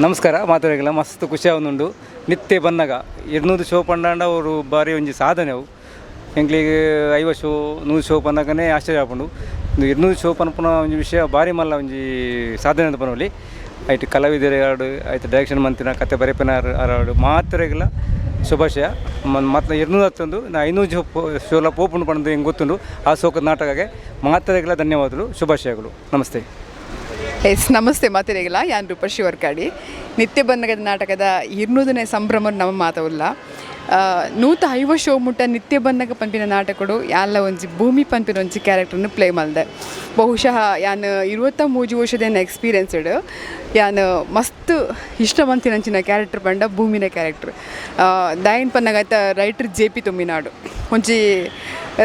ನಮಸ್ಕಾರ ಮಾತುರೆಗಳ, ಮಸ್ತ್ ಖುಷಿ ಆವೊಂದುಂಡು. ನಿತ್ಯ ಬನ್ನಗ 200 ಶೋ ಪಂಡಾಂಡ ಅವರು ಬಾರಿ ಒಂಜಿ ಸಾಧನೆ ಅವು. ಎಂಕ್ಲೆಗ್ 50 ಶೋ, 100 ಶೋ ಪನ್ನಗನೇ ಆಶ್ಚರ್ಯ ಆಪುಂಡು. ಇಂದು 200 ಶೋ ಪನ್ಪುನ ಒಂಜಿ ವಿಷಯ ಬಾರಿ ಮಲ್ಲ ಒಂಜಿ ಸಾಧನೆ ಅಂತ ಪನೊಲಿ. ಐಟ್ ಕಲಾವಿದೆರ್ ಐತ ಡೈರೆಕ್ಷನ್ ಮಂತಿನ, ಕತೆ ಬರೆಪಿನಾರ್ ಅರಾಡು ಮಾತೆರೆಗ್ಲ ಶುಭಾಶಯ. ಮತ್ತು 200 ಹತ್ತೊಂದು ನಾ 500 ಶೋ ಶೋಲ ಪೋಪುಂಡು ಪಂದ್ ಎಂಕ್ ಗೊತ್ತುಂಡು. ಆ ಶೋಕ ನಾಟಕಗೆ ಮಾತೆರೆಗ್ಲ ಧನ್ಯವಾದಗಳು, ಶುಭಾಶಯಗಳು, ನಮಸ್ತೆ. ಎಸ್, ನಮಸ್ತೆ ಮಾತೆರೆಗ್ಲ. ಯಾನ್ ರೂಪಶ್ರೀ ವರ್ಕಾಡಿ. ನಿತ್ಯ ಬನ್ನಗದ ನಾಟಕದ 200ನೇ ಸಂಭ್ರಮ ನಮ್ಮ ಮಾತವುಲ್ಲ. 150 ಶೋ ಮುಟ್ಟ ನಿತ್ಯ ಬನ್ನಗ ಪನ್ಪಿನ ನಾಟಕಡು ಯಾನ್ಲ ಒಂಜಿ ಭೂಮಿ ಪನ್ಪಿನ ಒಂಜಿ ಕ್ಯಾರೆಕ್ಟರ್ನ ಪ್ಲೇ ಮಲ್ದೆ. ಬಹುಶಃ ಯಾನ್ 23 ವರ್ಷದ ಎಕ್ಸ್ಪೀರಿಯನ್ಸ್ಡ್ ಯಾನ್ ಮಸ್ತ್ ಇಷ್ಟ ಮಂತಿನಂಚಿನ ಕ್ಯಾರೆಕ್ಟರ್ ಪಂಡ ಭೂಮಿನ ಕ್ಯಾರೆಕ್ಟರ್. ದಾಯೆನ್ ಪನ್ನಗ ಐತ ರೈಟರ್ ಜೆ ಪಿ ತುಮ್ಮಿನಾಡು ಒಂಜಿ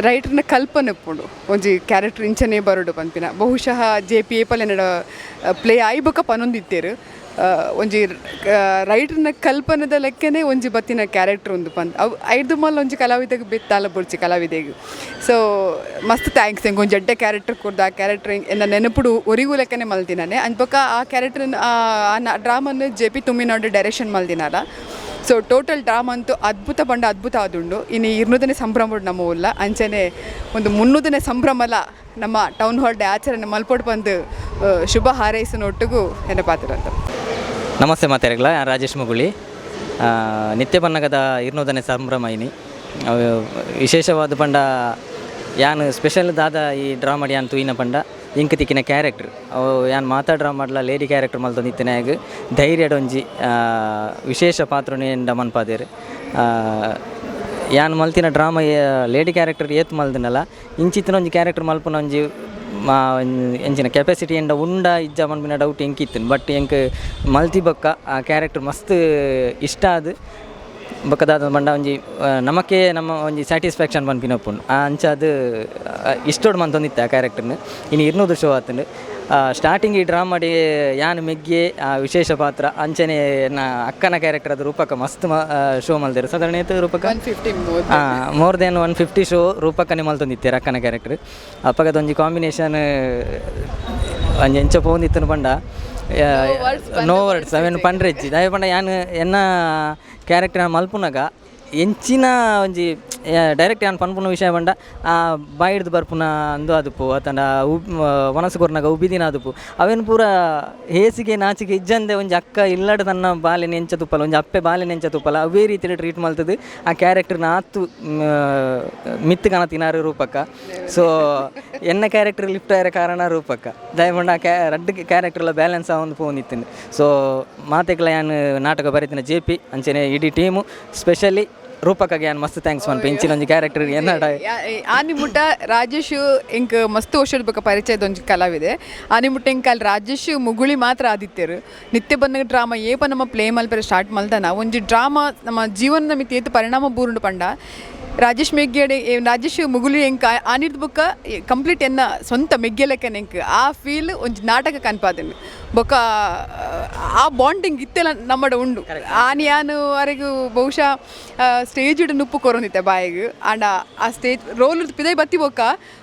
ರೈಟರ್ನ ಕಲ್ಪನೆ ಉಪ್ಪುಂಡು, ಒಂಜಿ ಕ್ಯಾರೆಕ್ಟರ್ ಇಂಚನೇ ಬರೋಡು ಪನ್ಪಿನ. ಬಹುಶಃ ಜೆ ಪಿ ಏಪಲ್ ಎನ್ನಡ ಪ್ಲೇ ಆಯಿ ಬೊಕ್ಕ ಪನೊಂದಿತ್ತೇರು, ಒಂಜಿ ರೈಟರ್ನ ಕಲ್ಪನೆದ ಲೆಕ್ಕನೆ ಒಂಜಿ ಬತ್ತಿನ ಕ್ಯಾರೆಕ್ಟರ್ ಉಂದು ಪಂದ್. ಅವು ಐದು ಮಲ್ಲ ಒಂಜಿ ಕಲಾವಿದಗ್ ಬೆತ್ತಾಲ ಬೊರ್ಚಿ ಕಲಾವಿದೆಗ್. ಸೊ ಮಸ್ತ್ thanks ಎಂಕ್ ಒಂಜಿ ಎಡ್ಡೆ ಕ್ಯಾರೆಕ್ಟರ್ ಕೊರ್ದು, ಆ ಕ್ಯಾರೆಕ್ಟರ್ ಎನ್ನ ನೆನಪುಡು ಒರಿಗು ಲೆಕ್ಕನೆ ಮಲ್ತಿನಾನೆ. ಅಂದ್ ಬೊಕ್ಕ ಆ ಕ್ಯಾರೆಕ್ಟರ್, ಆ ಡ್ರಾಮನ್ ಜೆ ಪಿ ತುಮ್ಮಿನಾಡು ಡೈರೆಕ್ಷನ್ ಮಲ್ದಿನಾರ. ಸೊ ಟೋಟಲ್ ಡ್ರಾಮಾ ಅಂತೂ ಅದ್ಭುತ ಪಂಡ ಅದ್ಭುತ ಆದುಂಡು. ಇನ್ನು 200ನೇ ಸಂಭ್ರಮ ನಮ್ಮ ಉಲ್ಲ. ಅಂಚನೆ ಒಂದು 300ನೇ ಸಂಭ್ರಮಲ ನಮ್ಮ ಟೌನ್ ಹಾಲ್ ಡೇ ಆಚರಣೆ ಮಲ್ಪೊಡು ಪಂದ್ ಶುಭ ಹಾರೈಸಿನ ಒಟ್ಟಿಗೂ ಎನ್ನ ಪಾತ್ರ ಅಂತ. ನಮಸ್ತೆ ಮಾತೆರೆಗ್ಲ. ರಾಜೇಶ್ ಮುಗುಳಿ. ನಿತ್ಯ ಬನ್ನಗದ 200ನೇ ಸಂಭ್ರಮ ಇನಿ. ಅವು ವಿಶೇಷವಾದ ಪಂಡ ಯಾನ್ ಸ್ಪೆಷಲ್ ದಾದ ಈ ಡ್ರಾಮಾಡ್ ಯಾನ್ ತೂಯಿನ ಪಂಡ ಇಂಕ್ ತಿಕ್ಕಿನ ಕ್ಯಾರೆಕ್ಟರ್. ಅವು ಯಾನ್ ಮಾತಾ ಡ್ರಾಮಾಡ್ಲ ಲೇಡಿ ಕ್ಯಾರೆಕ್ಟರ್ ಮಲ್ತೊಂದಿತ್ತಿನಾಗ ಧೈರ್ಯಡ್ ಒಂಜಿ ವಿಶೇಷ ಪಾತ್ರನೇ ಎಂಡ ಮನ್ಪಾದೆರ್. ಯಾನ್ ಮಲ್ತಿನ ಡ್ರಾಮ ಲೇಡಿ ಕ್ಯಾರೆಕ್ಟರ್ ಏತ್ ಮಲ್ದಿನಲ್ಲ, ಇಂಚಿತ್ತಿನ ಒಂಜಿ ಕ್ಯಾರೆಕ್ಟರ್ ಮಲ್ಪುನ ಒಂಜಿ ಎಂಚಿನ ಕೆಪಾಸಿಟಿ ಎಂಡ ಉಂಡ ಇಜ್ಜ ಪನ್ಪಿನ ಡೌಟ್ ಎಂಕ್ ಇತ್ತಿನ. ಬಟ್ ಎಂಕ್ ಮಲ್ತಿ ಬೊಕ್ಕ ಆ ಕ್ಯಾರೆಕ್ಟರ್ ಮಸ್ತ್ ಇಷ್ಟ ಆದ್ ಬೊಕ್ಕ ದಾದ ಪಂಡ ಒಂಜಿ ನಮಕೇ ನಮ್ಮ ಒಂಜಿ ಸ್ಯಾಟಿಸ್ಫ್ಯಾಕ್ಷನ್ ಪನ್ಪಿನ ಉಪ್ಪುಂಡು. ಅಂಚಾದ್ ಇಷ್ಟೊಡು ಮಂತೊಂದಿತ್ತೆ ಆ ಕ್ಯಾರೆಕ್ಟರ್ನ. ಇನಿ 200 ಶೋ ಆತುಂಡು. ಸ್ಟಾರ್ಟಿಂಗ್ ಈ ಡ್ರಾಮಾಡ್ ಯಾನ್ ಮೆಗ್ಗೆ ವಿಶೇಷ ಪಾತ್ರ. ಅಂಚನೆ ಎನ್ನ ಅಕ್ಕನ ಕ್ಯಾರೆಕ್ಟರ್ ಅದು ರೂಪಕ ಮಸ್ತ್ ಶೋ ಮಲ್ದೆರ್. ಸಾಧಾರಣ ಏತ್ ರೂಪಕ? 150. ಮೋರ್ ದೆನ್ 150 ಶೋ ರೂಪಕನೇ ಮಲ್ತೊಂದಿತ್ತೆರ್ ಅಕ್ಕನ ಕ್ಯಾರೆಕ್ಟರ್. ಅಪಗದ ಒಂಜಿ ಕಾಂಬಿನೇಷನ್ ಒಂಜಿ ಎಂಚ ಪೋವೊಂದಿತ್ತುಂಡು ಪಂಡ ನೋ ವರ್ಡ್ಸ್, ಅವೇನು ಪಂಡ್ರೆಜ್ಜಿ. ದಾಯೆ ಪಂಡ ಯಾನ್ ಎನ್ನ ಕ್ಯಾರೆಕ್ಟರ್ ಮಲ್ಪುನಗ ಎಂಚಿನ ಒಂಜಿ ಡೈರೆಕ್ಟ್ ಯಾನ್ ಪನ್ಪುನ ವಿಷಯ ಪಂಡ ಆ ಬಾಯಿಡ್ದ್ ಬರ್ಪುನ ಅಂದು ಆದುಪ್ಪು ಅತ್ತಂಡ ಉಬ್ ವನಸು ಕೊರ್ನಗ ಉಬ್ಬಿದಿನ ಆದುಪ್ಪು, ಅವೇನು ಪೂರ ಹೇಸಿಗೆ ನಾಚಿಕೆ ಇಜ್ಜಂದೆ ಒಂಜಿ ಅಕ್ಕ ಇಲ್ಲಡ್ ತನ್ನ ಬಾಲೆನ್ ಎಂಚ ತುಪ್ಪಲ, ಒಂಜಿ ಅಪ್ಪೆ ಬಾಲೆನ್ ಎಂಚ ತುಪ್ಪಲ, ಅವೇ ರೀತಿಯಲ್ಲಿ ಟ್ರೀಟ್ ಮಲ್ತದು ಆ ಕ್ಯಾರೆಕ್ಟರ್ನ ಆತು ಮಿತ್ತ್ ಕನತಿನಾರು ರೂಪಕ್ಕ. ಸೊ ಎನ್ನ ಕ್ಯಾರೆಕ್ಟರ್ ಲಿಫ್ಟ್ ಆಯರ ಕಾರಣ ರೂಪಕ್ಕ. ದಾಯೆ ಪಂಡ ಆ ರಡ್ಡ್ ಕ್ಯಾರೆಕ್ಟರ್ಲ ಬ್ಯಾಲೆನ್ಸ್ ಆವೊಂದು ಪೋವೊಂದಿತ್ತುಂಡು. ಸೊ ಮಾತೆಕ್ಲ ಯಾನ್ ನಾಟಕ ಬರೆತಿನ ಜೆ ಪಿ ಅಂಚನೆ ಇಡೀ ಟೀಮು, ಸ್ಪೆಷಲಿ ರೂಪಕಗೆ ಯಾನ್ ಮಸ್ತ್ thanks ಪನ್ಪೆ. ಇಂಚಿನ ಒಂಜಿ ಕ್ಯಾರೆಕ್ಟರ್ ಎನ್ನಡ ಆನಿ ಮುಟ್ಟ ರಾಜೇಶ್ ಎಂಕ್ ಮಸ್ತ್ ವರ್ಷದ ಬೊಕ್ಕ ಪರಿಚಯದ ಒಂಜಿ ಕಲಾವಿದೆ. ಆನಿ ಮುಟ್ಟ ಎಂಕ್ ಅಲ್ಲಿ ರಾಜೇಶ್ ಮುಗುಳಿ ಮಾತ್ರ ಆದಿತ್ಯರು. ನಿತ್ಯ ಬನ್ನಗ ಡ್ರಾಮಾ ಏಪ ನಮ್ಮ ಪ್ಲೇ ಮಲ್ಪೆರೆ ಸ್ಟಾರ್ಟ್ ಮಲ್ದನ, ಒಂಜಿ ಡ್ರಾಮಾ ನಮ್ಮ ಜೀವನದ ಮಿತಿ ಏತ್ ಪರಿಣಾಮ ಬೂರುಂಡು ಪಂಡ ರಾಜೇಶ್ ಮೆಗ್ಗೆಡೆ, ರಾಜೇಶ್ ಮುಗುಳಿ ಎಂಕ್ ಆನಿರ್ದ ಬೊಕ್ಕ ಕಂಪ್ಲೀಟ್ ಎನ್ನ ಸ್ವಂತ ಮೆಗ್ಗೆಲೆಕ್ಕನೆ ಎಂಕ್ ಆ ಫೀಲ್. ಒಂಜಿ ನಾಟಕ ಕನ್ಪಾದನ್ ಬೊಕ್ಕ ಆ ಬಾಂಡಿಂಗ್ ಇತ್ತೆಲ್ಲ ನಮ್ಮಡ ಉಂಡು. ಆನಿ ಯಾನು ಅರೆಗ್ ಬಹುಶಃ ಸ್ಟೇಜ್ ನುಪ್ಪು ಕೊರೊಂದಿತ್ತೆ ಬಾಯಿಗ್. ಆಂಡ ಆ ಸ್ಟೇಜ್ ರೋಲ್ ಪಿದೈ ಬತ್ತಿ ಬೊಕ್ಕ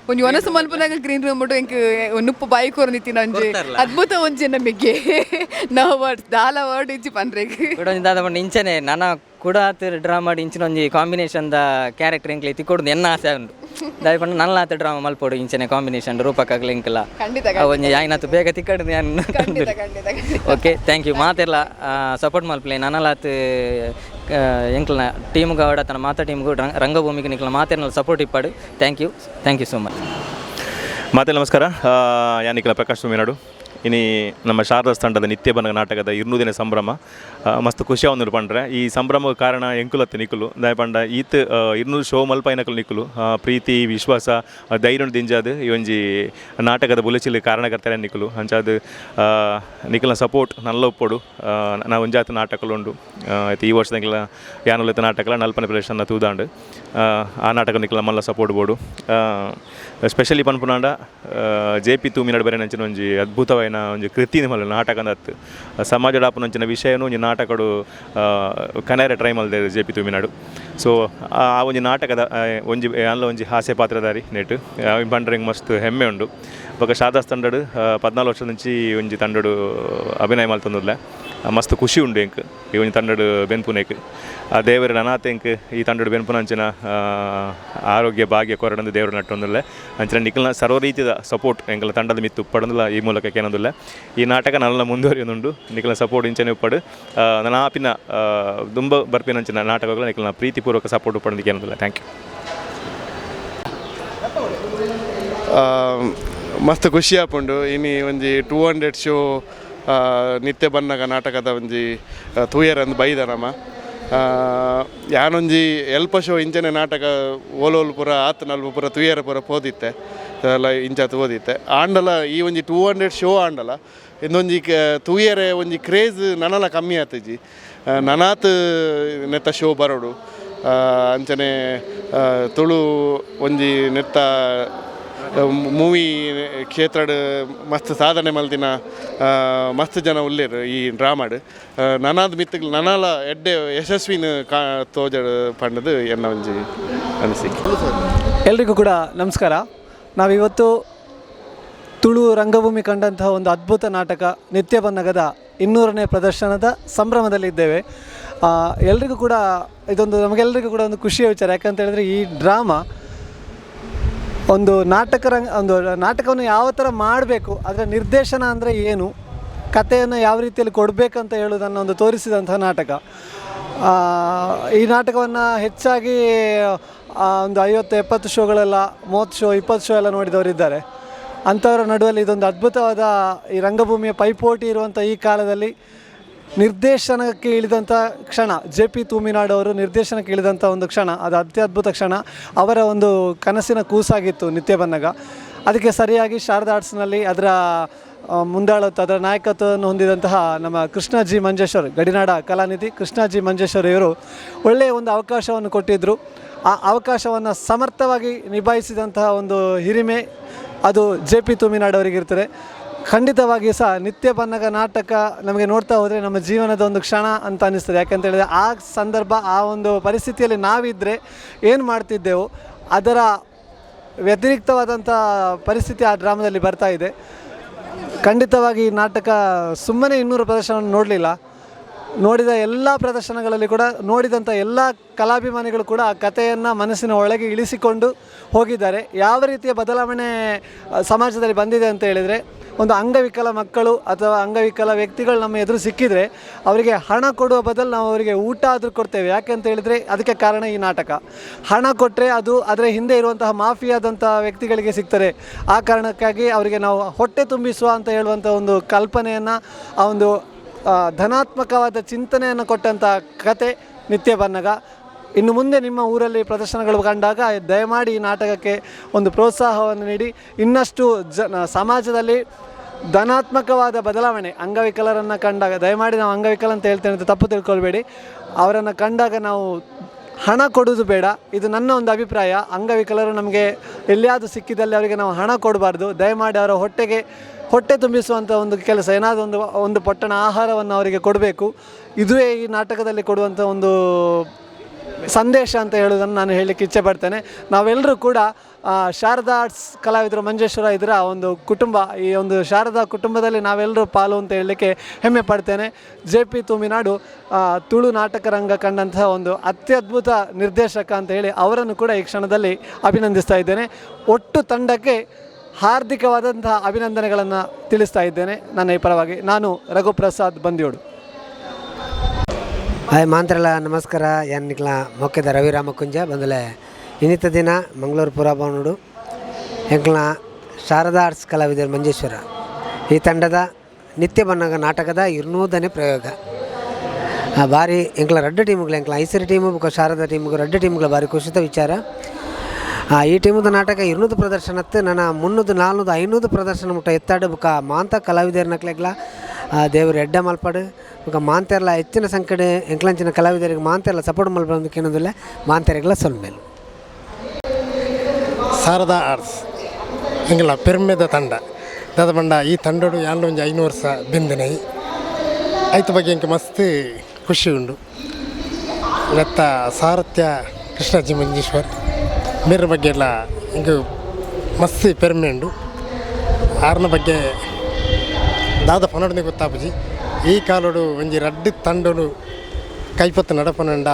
ಒಂಜಿ ಒನಸು ಮಲ್ಪುನಾಗ ಗ್ರೀನ್ ರೂಮ್ ಎಂಕ್ ನುಪ್ಪು ಬಾಯಿ ಕೊರೊಂದಿತ್ತಿನ ಒಂಜಿ ಅದ್ಭುತ ಒಂಜಿ ಎನ್ನ ಮೆಗ್ಗೆ. ನೋ ವರ್ಡ್ಸ್, ದಾಲ ವರ್ಡ್ ಇಜ್ಜಿ ಪನ್ರೆಗ್. ಕುಡ ಒಂಜಿ ದಾದ ಪಂಡ ಇಂಚನೆ ನನ ಕುಡ ಆತ್ ಡ್ರಾಮಾ ಇಂಚಿನ ಒಂಜಿ ಕಾಂಬಿನೇಷನ್ ದ ಕ್ಯಾರೆಕ್ಟರ್ ಎಂಕ್ಲೆ ತಿಕ್ಕೊಡು ಎನ್ನ ಆಸೆ ಉಂಡು. ದಾಯೆ ಪಂಡ ನಲ್ಲ ಆತ್ ಡ್ರಾಮಾ ಮಲ್ಪೊಡು ಇಂಚನೆ ಕಾಂಬಿನೇಷನ್ ರೂಪಕಾಗ್ಲ ಎಂಕಲ. ಖಂಡಿತ. ಒಂಜಿ ಆಯ್ನಾತ್ ಬೇಗ ತಿಕ್ಕಡು ಯಾನ್. ಖಂಡಿತ ಖಂಡಿತ ಖಂಡಿತ. Okay, thank you. ಮಾತೆರ್ಲ ಸಪೋರ್ಟ್ ಮಲ್ಪಲೆ. ನನಲಾತ್ ಎಂಕ್ಲನ ಟೀಮ್ಗೆ ಆವಡ ತನ್ನ ಮಾತಾ ಟೀಮ್ಗೂ ರಂಗಭೂಮಿಗೆ ನಿಕ್ಲ ಮಾತೆರ್ನಲ support ಇಪ್ಪಾಡು. Thank you, thank you so much. ಮಾತೆ ನಮಸ್ಕಾರ. ಯಾನಿಕಲ ಪ್ರಕಾಶ್ ತುಮಿನಾಡು. ಇನಿ ನಮ್ಮ ಶಾರದಾಸ್ ತಂಡದ ನಿತ್ಯ ಬನ ನಾಟಕದ 200ನೇ ಸಂಭ್ರಮ. ಮಸ್ತ್ ಖುಷಿ ಆವೊಂದುಂಡು ಪಂಡ್ರೆ. ಈ ಸಂಭ್ರಮ ಕಾರಣ ಎಂಕುಲತ್ತೆ ನಿಕುಲು. ದಾಯೆ ಪಂಡ ಈತ್ 200 ಶೋ ಮಲ್ಪಾಯಿನಕುಲು ನಿಕುಲು. ಪ್ರೀತಿ, ವಿಶ್ವಾಸ, ಧೈರ್ಯ ದಿಂಜಾದ್ ಈ ಒಂಜಿ ನಾಟಕದ ಬುಲೆಚಿಲ್ ಕಾರಣಕರ್ತರೆ ನಿಕುಲು. ಅಂಚಾದ್ ನಿಕಲ್ನ ಸಪೋರ್ಟ್ ನಲ್ಲ ಉಪ್ಪೊಡು. ನಾ ಒಂಜಾತ್ ನಾಟಕಲು ಉಂಡು. ಈ ವರ್ಷದ ಯಾನುಲತ್ತ ನಾಟಕಲ ನಲ್ಪನೆ ಪ್ರದರ್ಶನ ತೂದಾಂಡ್. ಆ ನಾಟಕ ನಿಕಲ್ನ ಮಲ್ಲ ಸಪೋರ್ಟ್ ಬೋಡು. ಸ್ಪೆಷಲಿ ಪನ್ಪುನಾಂಡ ಜೆ ಪಿ ತೂಮಿನಾಡು ಬರೆನಂಚಿನ ಒಂಜಿ ಅದ್ಭುತವಾಯಿನ ಒಂಜಿ ಕೃತಿ ಮಲ್ಲ ನಾಟಕ ಅಂದತ್ತು. ಸಮಾಜ ಆಪುನಂಚಿನ ವಿಷಯನು ಒಂಜಿ ನಾಟಕಡು ಕನೆರೆ ಟ್ರೈ ಮಲ್ದೆರ್ ಜೆ ಪಿ ತೂಮಿನಾಡು. ಸೊ ಆ ಒಂಜಿ ನಾಟಕದ ಒಂಜಿ ಅಲ್ಲ ಒಂಜಿ ಹಾಸ್ಯ ಪಾತ್ರಧಾರಿ ನೆಟ್ ಪಂಡ್ರೆ ಮಸ್ತ್ ಹೆಮ್ಮೆ ಉಂಡು. ಬೊಕ್ಕ ಶಾರದಾಸ್ ತಂಡಡು 14 ವರ್ಷ నుంచి ಒಂಜಿ ತಂಡಡು ಅಭಿನಯ ಮಲ್ತೊಂದುಲ್ಲೆ. ಮಸ್ತ್ ಖುಷಿ ಉಂಡು ಎಂಕ್ ಈ ಒಂಜಿ ತಂಡಡ್ ಬೆನ್ಪುನೇಕ್. ಆ ದೇವರ ಅನಾಥ ಎಂಕ್ ಈ ತಂಡಡ್ ಬೆನ್ಪುನಂಚಿನ ಆರೋಗ್ಯ ಭಾಗ್ಯ ಕೊರಡಂದು ದೇವರು ನಟ್ಟೊಂದುಲ್ಲೆ. ಅಂಚಿನ ನಿಕಲ್ನ ಸರ್ವ ರೀತಿಯ ಸಪೋರ್ಟ್ ಎಂಕಲ ತಂಡದ ಮಿತ್ತು ಉಪ್ಪಡಂದುಲ ಈ ಮೂಲಕ ಕೇನೊಂದುಲ್ಲೆ. ಈ ನಾಟಕ ನಲ್ಲ ಮುಂದುವರಿಯೊಂದುಂಡು, ನಿಕಲ್ನ ಸಪೋರ್ಟ್ ಇಂಚನೆ ಉಪ್ಪಡು. ನನ ಆಪಿನ ದುಂಬ ಬರ್ಪಿನಂಚಿನ ನಾಟಕಗಳ ನಿಕಲ್ನ ಪ್ರೀತಿಪೂರ್ವಕ ಸಪೋರ್ಟ್ ಉಪ್ಪಡಂದು ಕೇನೊಂದುಲ್ಲೆ. Thank you. ಮಸ್ತ್ ಖುಷಿ ಆಪುಂಡು. ಇನಿ ಒಂಜಿ 200 ಶೋ ನಿತ್ಯ ಬನ್ನಗ ನಾಟಕದ ಒಂಜಿ ತೂಯರಂದು ಬೈದ ನಮ. ಯಾನೊಂಜಿ ಎಲ್ಪ ಶೋ ಇಂಚನೆ ನಾಟಕ ಓಲೋಲು ಪೂರ ಆತ್ ನಲ್ಪ ಪೂರ ತೂಯರ ಪೂರ ಪೋದಿತ್ತೆ ಅಲ್ಲ ಇಂಚಾತ್ ಓದಿತ್ತೆ ಆಂಡಲ. ಈ ಒಂಜಿ 200 ಶೋ ಆಂಡಲ ಇಂದೊಂಜಿ ತೂಯರೆ ಒಂಜಿ ಕ್ರೇಜ್ ನನಲ ಕಮ್ಮಿ ಆತಿಜಿ. ನನಾತ್ ನೆತ್ತ ಶೋ ಬರೋಡು. ಅಂಚನೆ ತುಳು ಒಂಜಿ ನೆತ್ತ ಮೂವಿ ಕ್ಷೇತ್ರಡ್ ಮಸ್ತ್ ಸಾಧನೆ ಮಲ್ದಿನ ಮಸ್ತ್ ಜನ ಉಲ್ಲೇರು ಈ ಡ್ರಾಮಾಡ್. ನನಾದ್ ಮಿತ್ತುಗ್ ನನಲ ಎಡ್ಡೆ ಯಶಸ್ವಿನ ಕಾ ತೋಜಡ್ ಪಂಡದು ಎನ್ನ ಒಂಜಿ ಅನಿಸಿಕೆ. ಎಲ್ರಿಗೂ ಕೂಡ ನಮಸ್ಕಾರ. ನಾವಿವತ್ತು ತುಳು ರಂಗಭೂಮಿ ಕಂಡಂತಹ ಒಂದು ಅದ್ಭುತ ನಾಟಕ ನಿತ್ಯ ಬನ್ನಗದ 200ನೇ ಪ್ರದರ್ಶನದ ಸಂಭ್ರಮದಲ್ಲಿದ್ದೇವೆ. ಎಲ್ರಿಗೂ ಕೂಡ ಇದೊಂದು ನಮಗೆಲ್ಲರಿಗೂ ಕೂಡ ಒಂದು ಖುಷಿಯ ವಿಚಾರ. ಯಾಕಂತ ಹೇಳಿದ್ರೆ ಈ ಡ್ರಾಮಾ ಒಂದು ನಾಟಕ ರಂಗ, ಒಂದು ನಾಟಕವನ್ನು ಯಾವ ಥರ ಮಾಡಬೇಕು, ಅದರ ನಿರ್ದೇಶನ ಅಂದರೆ ಏನು, ಕಥೆಯನ್ನು ಯಾವ ರೀತಿಯಲ್ಲಿ ಕೊಡಬೇಕಂತ ಹೇಳುವುದನ್ನು ಒಂದು ತೋರಿಸಿದಂಥ ನಾಟಕ. ಈ ನಾಟಕವನ್ನು ಹೆಚ್ಚಾಗಿ ಒಂದು 50-70 ಶೋಗಳೆಲ್ಲ, 30 ಶೋ 20 ಶೋ ಎಲ್ಲ ನೋಡಿದವರಿದ್ದಾರೆ. ಅಂಥವರ ನಡುವಲ್ಲಿ ಇದೊಂದು ಅದ್ಭುತವಾದ ಈ ರಂಗಭೂಮಿಯ ಪೈಪೋಟಿ ಇರುವಂಥ ಈ ಕಾಲದಲ್ಲಿ ನಿರ್ದೇಶನಕ್ಕೆ ಇಳಿದಂಥ ಕ್ಷಣ, ಜೆ ಪಿ ತೂಮಿನಾಡು ಅವರು ನಿರ್ದೇಶನಕ್ಕೆ ಇಳಿದಂಥ ಒಂದು ಕ್ಷಣ, ಅದು ಅತ್ಯದ್ಭುತ ಕ್ಷಣ. ಅವರ ಒಂದು ಕನಸಿನ ಕೂಸಾಗಿತ್ತು ನಿತ್ಯ ಬನ್ನಗ. ಅದಕ್ಕೆ ಸರಿಯಾಗಿ ಶಾರದಾ ಆರ್ಟ್ಸ್ನಲ್ಲಿ ಅದರ ಮುಂದಾಳತ್ವ, ಅದರ ನಾಯಕತ್ವವನ್ನು ಹೊಂದಿದಂತಹ ನಮ್ಮ ಕೃಷ್ಣ ಜಿ ಮಂಜೇಶ್ವರ್, ಗಡಿನಾಡ ಕಲಾನಿಧಿ ಕೃಷ್ಣ ಜಿ ಮಂಜೇಶ್ವರ್ ಇವರು ಒಳ್ಳೆಯ ಒಂದು ಅವಕಾಶವನ್ನು ಕೊಟ್ಟಿದ್ದರು. ಆ ಅವಕಾಶವನ್ನು ಸಮರ್ಥವಾಗಿ ನಿಭಾಯಿಸಿದಂತಹ ಒಂದು ಹಿರಿಮೆ ಅದು ಜೆ ಪಿ ತೂಮಿನಾಡು ಅವರಿಗಿರ್ತದೆ. ಖಂಡಿತವಾಗಿಯೂ ಸಹ ನಿತ್ಯ ಬನ್ನಗ ನಾಟಕ ನಮಗೆ ನೋಡ್ತಾ ಹೋದರೆ ನಮ್ಮ ಜೀವನದ ಒಂದು ಕ್ಷಣ ಅಂತ ಅನ್ನಿಸ್ತದೆ. ಯಾಕಂತ ಹೇಳಿದರೆ ಆ ಸಂದರ್ಭ, ಆ ಒಂದು ಪರಿಸ್ಥಿತಿಯಲ್ಲಿ ನಾವಿದ್ದರೆ ಏನು ಮಾಡ್ತಿದ್ದೆವು ಅದರ ವ್ಯತಿರಿಕ್ತವಾದಂಥ ಪರಿಸ್ಥಿತಿ ಆ ಡ್ರಾಮಾದಲ್ಲಿ ಬರ್ತಾ ಇದೆ. ಖಂಡಿತವಾಗಿ ಈ ನಾಟಕ ಸುಮ್ಮನೆ 200 ಪ್ರದರ್ಶನವನ್ನು ನೋಡಲಿಲ್ಲ, ನೋಡಿದ ಎಲ್ಲ ಪ್ರದರ್ಶನಗಳಲ್ಲಿ ಕೂಡ ನೋಡಿದಂಥ ಎಲ್ಲ ಕಲಾಭಿಮಾನಿಗಳು ಕೂಡ ಆ ಕಥೆಯನ್ನು ಮನಸ್ಸಿನ ಒಳಗೆ ಇಳಿಸಿಕೊಂಡು ಹೋಗಿದ್ದಾರೆ. ಯಾವ ರೀತಿಯ ಬದಲಾವಣೆ ಸಮಾಜದಲ್ಲಿ ಬಂದಿದೆ ಅಂತ ಹೇಳಿದರೆ, ಒಂದು ಅಂಗವಿಕಲ ಮಕ್ಕಳು ಅಥವಾ ಅಂಗವಿಕಲ ವ್ಯಕ್ತಿಗಳು ನಮ್ಮ ಎದುರು ಸಿಕ್ಕಿದರೆ ಅವರಿಗೆ ಹಣ ಕೊಡುವ ಬದಲು ನಾವು ಅವರಿಗೆ ಊಟ ಆದರೂ ಕೊಡ್ತೇವೆ. ಯಾಕೆ ಅಂತ ಹೇಳಿದರೆ ಅದಕ್ಕೆ ಕಾರಣ ಈ ನಾಟಕ. ಹಣ ಕೊಟ್ಟರೆ ಅದು ಅದರ ಹಿಂದೆ ಇರುವಂತಹ ಮಾಫಿಯಾದಂಥ ವ್ಯಕ್ತಿಗಳಿಗೆ ಸಿಗ್ತದೆ. ಆ ಕಾರಣಕ್ಕಾಗಿ ಅವರಿಗೆ ನಾವು ಹೊಟ್ಟೆ ತುಂಬಿಸುವ ಅಂತ ಹೇಳುವಂಥ ಒಂದು ಕಲ್ಪನೆಯನ್ನು, ಆ ಒಂದು ಧನಾತ್ಮಕವಾದ ಚಿಂತನೆಯನ್ನು ಕೊಟ್ಟಂಥ ಕತೆ ನಿತ್ಯ ಬನ್ನಗ. ಇನ್ನು ಮುಂದೆ ನಿಮ್ಮ ಊರಲ್ಲಿ ಪ್ರದರ್ಶನಗಳು ಕಂಡಾಗ ದಯಮಾಡಿ ಈ ನಾಟಕಕ್ಕೆ ಒಂದು ಪ್ರೋತ್ಸಾಹವನ್ನು ನೀಡಿ. ಇನ್ನಷ್ಟು ಸಮಾಜದಲ್ಲಿ ಧನಾತ್ಮಕವಾದ ಬದಲಾವಣೆ, ಅಂಗವಿಕಲರನ್ನು ಕಂಡಾಗ ದಯಮಾಡಿ, ನಾವು ಅಂಗವಿಕಲ ಅಂತ ಹೇಳ್ತೇನೆ ಅಂತ ತಪ್ಪು ತಿಳ್ಕೊಳ್ಬೇಡಿ, ಅವರನ್ನು ಕಂಡಾಗ ನಾವು ಹಣ ಕೊಡೋದು ಬೇಡ, ಇದು ನನ್ನ ಒಂದು ಅಭಿಪ್ರಾಯ. ಅಂಗವಿಕಲರು ನಮಗೆ ಎಲ್ಲಿಯಾದರೂ ಸಿಕ್ಕಿದಲ್ಲಿ ಅವರಿಗೆ ನಾವು ಹಣ ಕೊಡಬಾರ್ದು. ದಯಮಾಡಿ ಅವರ ಹೊಟ್ಟೆ ತುಂಬಿಸುವಂಥ ಒಂದು ಕೆಲಸ, ಏನಾದರೂ ಒಂದು ಒಂದು ಪೊಟ್ಟಣ ಆಹಾರವನ್ನು ಅವರಿಗೆ ಕೊಡಬೇಕು. ಇದುವೇ ಈ ನಾಟಕದಲ್ಲಿ ಕೊಡುವಂಥ ಒಂದು ಸಂದೇಶ ಅಂತ ಹೇಳೋದನ್ನು ನಾನು ಹೇಳಲಿಕ್ಕೆ ಇಚ್ಛೆ ಪಡ್ತೇನೆ. ನಾವೆಲ್ಲರೂ ಕೂಡ ಶಾರದಾ ಆರ್ಟ್ಸ್ ಕಲಾವಿದರು ಮಂಜೇಶ್ವರ ಇದರ ಒಂದು ಕುಟುಂಬ, ಈ ಒಂದು ಶಾರದಾ ಕುಟುಂಬದಲ್ಲಿ ನಾವೆಲ್ಲರೂ ಪಾಲು ಅಂತ ಹೇಳಲಿಕ್ಕೆ ಹೆಮ್ಮೆ ಪಡ್ತೇನೆ. ಜೆ ಪಿ ತೂಮಿನಾಡು ತುಳು ನಾಟಕ ರಂಗ ಕಂಡಂತಹ ಒಂದು ಅತ್ಯದ್ಭುತ ನಿರ್ದೇಶಕ ಅಂತ ಹೇಳಿ ಅವರನ್ನು ಕೂಡ ಈ ಕ್ಷಣದಲ್ಲಿ ಅಭಿನಂದಿಸ್ತಾ ಇದ್ದೇನೆ. ಒಟ್ಟು ತಂಡಕ್ಕೆ ಹಾರ್ದಿಕವಾದಂತಹ ಅಭಿನಂದನೆಗಳನ್ನು ತಿಳಿಸ್ತಾ ಇದ್ದೇನೆ ನನ್ನ ಈ ಪರವಾಗಿ. ನಾನು ರಘುಪ್ರಸಾದ್ ಬಂದಿಯೋಡು. ಹಾಯ್ ಮಾಂತ್ರಲ ನಮಸ್ಕಾರ. ಯಾನ್ನಿಕ್ಲ ಮೊಕ್ಕೆದ ರವಿ ರಾಮಕುಂಜ ಬಂದಲೆ. ಇನ್ನಿತ ದಿನ ಮಂಗಳೂರು ಪುರಭವನಡು ಎಂಕ್ಲ ಶಾರದಾ ಆರ್ಟ್ಸ್ ಕಲಾವಿದರು ಮಂಜೇಶ್ವರ ಈ ತಂಡದ ನಿತ್ಯ ಬನ್ನಗ ನಾಟಕದ 200ನೇ ಪ್ರಯೋಗ. ಬಾರಿ ಎಂಕ್ಲ ರಡ್ಡು ಟೀಮುಗಳು, ಎಂಕ್ಲ ಐಸರಿ ಟೀಮು ಬೊಕ ಶಾರದಾ ಟೀಮುಗಳು ರಡ್ಡು ಟೀಮುಗಳ ಬಾರಿ ಖುಷಿತ ವಿಚಾರ. ಈ ಟೀಮುದ ನಾಟಕ 200 ಪ್ರದರ್ಶನತ್ತು ನನ್ನ 300 400 500 ಪ್ರದರ್ಶನ ಮುಟ್ಟ ಎತ್ತಾಡು. ಬೊಕ ಮಾಂತ ಕಲಾವಿದರ್ನಕ್ಲೆಗ್ಲ ದೇವರು ಎಡ್ಡೆ ಮಲ್ಪಡು. ಬೊಕ ಮಾಂತೆರ್ಲ ಹೆಚ್ಚಿನ ಸಂಕಡೆ ಎಂಕ್ಲಂಚಿನ ಕಲಾವಿದರಿಗೆ ಮಾಂತೆರ್ಲ ಸಪೋರ್ಟ್ ಮಲ್ಪಡು ಕೇನೊಂದುಲ್ಲೆ. ಮಾಂತೆರೆಗ್ಲ ಸೊಲ್ಮೆಲು. ಶಾರದಾ ಆರ್ಟ್ಸ್ ಎಂಕಲ್ನ ಪೆರ್ಮೆದ ತಂಡ. ದಾದ ಪಂಡ ಈ ತಂಡಡು ಯಾನ್ಲ ಒಂಜಿ 500 ವರ್ಷ ಬೆಂದಿನೈ. ಐತ ಬಗ್ಗೆ ಎಂಕ್ ಮಸ್ತ್ ಖುಷಿ ಉಂಡು. ನೆತ್ತ ಸಾರಥ್ಯ ಕೃಷ್ಣಾಜಿ ಮಂಜೇಶ್ವರ್ ಮೇರ ಬಗ್ಗೆ ಎಲ್ಲ ಎಂಕ್ ಮಸ್ತ್ ಪೆರ್ಮೆ ಉಂಡು. ಆರ್ನ ಬಗ್ಗೆ ದಾದ ಪನೊಡನೆ ಗೊತ್ತಾಪುಜಿ. ಈ ಕಾಲೋಡು ಒಂಜಿ ರಡ್ಡ್ ತಂಡೊಡು ಕೈಪತ್ತು ನಡಪನಂಡ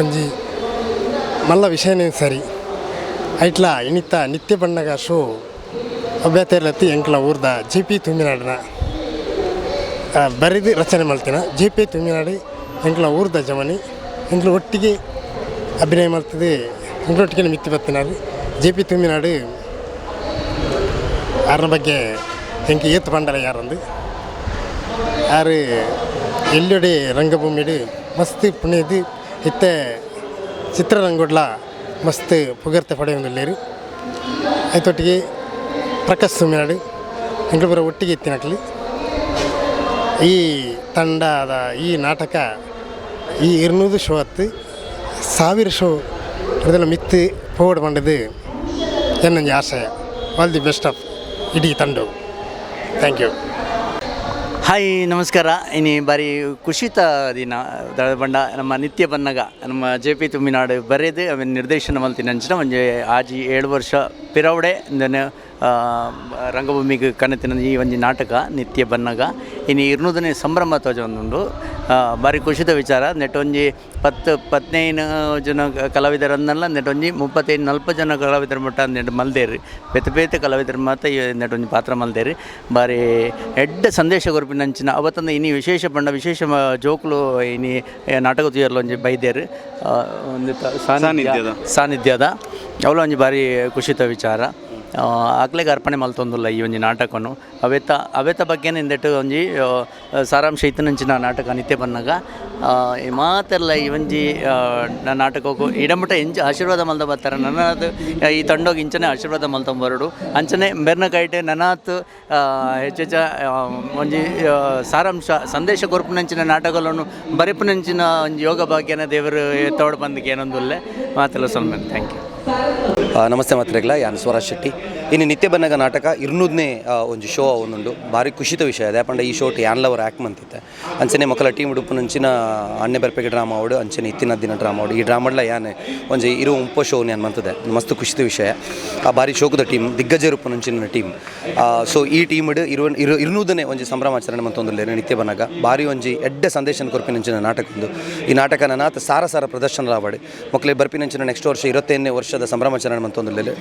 ಒಂಜಿ ಮಲ್ಲ ವಿಷಯನೇ ಸರಿ. ಐಟ್ಲ ಇನಿತ ನಿತ್ಯ ಬಣ್ಣಗ ಶೋ ಅಭ್ಯರ್ಥಿ ಎಂಕ್ಲ ಊರ್ದ ಜೆ ಪಿ ತುಮಿನಾಡಿನ ಬರೆದು ರಚನೆ ಮಲ್ತಿನ ಜೆ ಪಿ ತುಮಿನಾಡು ಎಂಕ್ಲ ಊರ್ದ ಜಮನಿ ಎಂಕ್ಲ ಒಟ್ಟಿಗೆ ಅಭಿನಯ ಮಲ್ತದೆ ಎಂಕ್ಲೊಟ್ಟಿಗೆ ಮಿತ್ತಿ ಬತ್ತಿನಾರು ಜೆ ಪಿ ತುಮಿನಾಡು ಆರ್ನ ಬಗ್ಗೆ ಎಂಕ್ ಏತ್ ಪಂಡಲ ಯಾರಂದು ಆರು ಎಲ್ಲೊಡೆ ರಂಗಭೂಮಿಡು ಮಸ್ತ್ ಪುಣ್ಯದು ಇತ್ತೆ ಚಿತ್ರರಂಗೊಡ್ಲ ಮಸ್ತ್ ಪುಗರ್ತೆ ಪಡೆಯೊಂದುಲ್ಲೇರು. ಐತೊಟ್ಟಿಗೆ ಪ್ರಕಾಶ್ ತುಮಿನಾಡು ಎಂಕ್ಲು ಪೂರ ಒಟ್ಟಿಗೆ ಇತ್ತಿನಕ್ಲು. ಈ ತಂಡದ ಈ ನಾಟಕ ಈ 200 ಶೋ ಅತ್ತು 1000 ಶೋ ಇದೆಲ್ಲ ಮಿತ್ತು ಪೋವಡ್ ಪಂಡದು ಎನ್ನೊಂಜಿ ಆಶಯ. ಆಲ್ the best of ಇಡೀ ತಂಡ. Thank you. Hi, ನಮಸ್ಕಾರ. ಇನಿ ಬಾರಿ ಖುಷಿತ ದಿನ ಬಂಡ ನಮ್ಮ ನಿತ್ಯ ಬನ್ನಗ ನಮ್ಮ ಜೆ ಪಿ ತುಮಿನಾಡು ಬರೆದು ಅವೆನ್ ನಿರ್ದೇಶನ ಮಲ್ತಿನ ಅಂಚಿನ ಒಂಜಿ ಆಜಿ 7 ವರ್ಷ ಪಿರವಡೆ ಇಂದನೆ ರಂಗಭೂಮಿಗೆ ಕನತಿನ ಈ ಒಂಜಿ ನಾಟಕ ನಿತ್ಯ ಬನ್ನಗ ಇನಿ 200ನೇ ಸಂಭ್ರಮ ತೋಜೊಂದುಂಡು. ಬಾರಿ ಖುಷಿತ ವಿಚಾರ. ನೆಟ್ ಒಂಜಿ 10 15 ಜನ ಕಲಾವಿದರನ್ನೆಲ್ಲ ನೆಟ್ ಒಂಜಿ 35 40 ಜನ ಕಲಾವಿದರ ಮಟ್ಟ ನೆಟ್ ಮಲ್ದೇರು ಬೇತೆ ಬೇತೆ ಕಲಾವಿದರ ಮಾತ ಈ ನೆಟ್ ಒಂಜಿ ಪಾತ್ರ ಮಲ್ದೇರು. ಬಾರಿ ಎಡ್ಡೆ ಸಂದೇಶ ಕೊರ್ಪಿನಂಚಿನ ಅವತ್ತೊಂದು ಇನಿ ವಿಶೇಷ ಬಣ್ಣ ವಿಶೇಷ ಜೋಕುಲು ಇನಿ ನಾಟಕ ತುಯರ್ಲ ಒಂಜಿ ಬೈದೇರು ಒಂದು ಸಾನ್ನಿಧ್ಯದ ಅವಳ ಒಂಜಿ ಬಾರಿ ಖುಷಿತ ವಿಚಾರ. ಅಕ್ಲೆಗ್ ಅರ್ಪಣೆ ಮಲ್ತೊಂದುಲ್ಲ ಈ ಒಂಜಿ ನಾಟಕನು. ಅವೆತ ಅವೆತ ಬಗ್ಗೆನೇ ಇಂದೆಟ್ ಒಂಜಿ ಸಾರಾಂಶ ಇತ್ತಿನಂಚಿನ ನಾಟಕ ನಿತ್ಯ ಬನ್ನಗ. ಈ ಮಾತೆಲ್ಲ ಈ ಒಂಜಿ ನಾಟಕಕ್ಕೂ ಇಡಮುಟ ಎಂಚ ಆಶೀರ್ವಾದ ಮಲ್ದ ಬರ್ತಾರೆ ನನಾತ್ ಈ ತಂಡೋಗ್ ಇಂಚನೆ ಆಶೀರ್ವಾದ ಮಲ್ತೊಂಬರಡು ಅಂಚನೆ ಬೆರ್ನ ಕೈಟ್ ನನಾತ್ ಹೆಚ್ಚೆಚ್ಚ ಒಂಜಿ ಸಾರಾಂಶ ಸಂದೇಶ ಕೊರ್ಪುನಂಚಿನ ನಾಟಕಗಳನ್ನು ಬರೆಪುನಂಚಿನ ಒಂಜಿ ಯೋಗ ಭಾಗ್ಯನ ದೇವರು ತೋಡ್ ಬಂದಕ್ಕೆ ಏನೊಂದುಲ್ಲೆ ಮಾತೆಲ್ಲ ಸೊಲ್ಮೆನ್. Thank you. ನಮಸ್ತೆ ಮಾತ್ರೆಗ್ಲ, ಯಾನ್ ಸ್ವರಾಜ್ ಶೆಟ್ಟಿ. ಇನ್ನು ನಿತ್ಯ ಬನ್ನಗ ನಾಟಕ 200ನೇ ಒಂಜಿ ಶೋ ಒಂದುಂಡು. ಭಾರಿ ಖುಷಿತ ವಿಷಯ ಅದೇ ಪಂಡ ಈ ಶೋಟ್ ಯಾನ್ಲವರ್ ಆ್ಯಕ್ಟ್ ಮಂತಿತ್ತೆ. ಅಂಚನೆ ಮಕ್ಕಳ ಟೀಮ್ ಉಡುಪುನಂಚಿನ ಅಣ್ಣೆ ಬರ್ಪೆಗೆ ಡ್ರಾಮಾ ಅವಡು ಅಂಚನೆ ಇತ್ತಿನ ದಿನ ಡ್ರಾಮಾ ಅವಡು ಈ ಡ್ರಾಮಡ್ಲ ಯಾನೆ ಒಂಜಿ ಇರು ಉಂಪ ಶೋ ಯಾನ್ ಮಂತದೆ. ಮಸ್ತ್ ಖುಷಿತ ವಿಷಯ. ಆ ಭಾರಿ ಶೋಕದ ಟೀಮ್ ದಿಗ್ಗಜ ರೂಪುನಂಚಿನ ಟೀಮ್. ಸೊ ಈ ಟೀಮ್ ಇರುವ ಇರು 200ನೇ ಒಂಜಿ ಸಂಭ್ರಮಾಚರಣೆ ಮಂತೊಂದುಲ್ಲೇರು ನಿತ್ಯ ಬನ್ನಗ. ಭಾರಿ ಒಂಜಿ ಎಡ್ಡೆ ಸಂದೇಶನ ಕೊರ್ಪಿನಂಚಿನ ನಾಟಕ ಒಂದು. ಈ ನಾಟಕ ನನಾತ್ ಸಾರ ಸಾರ ಪ್ರದರ್ಶನ ಲಾವಡಿ ಮಕ್ಕಳಿಗೆ ಬರ್ಪಿನಂಚಿನ ನೆಕ್ಸ್ಟ್ ವರ್ಷ 25ನೇ ವರ್ಷದ ಸಂಭ್ರಮಾಚರಣೆ ಮಂತೊಂದುಲ್ಲೇರು.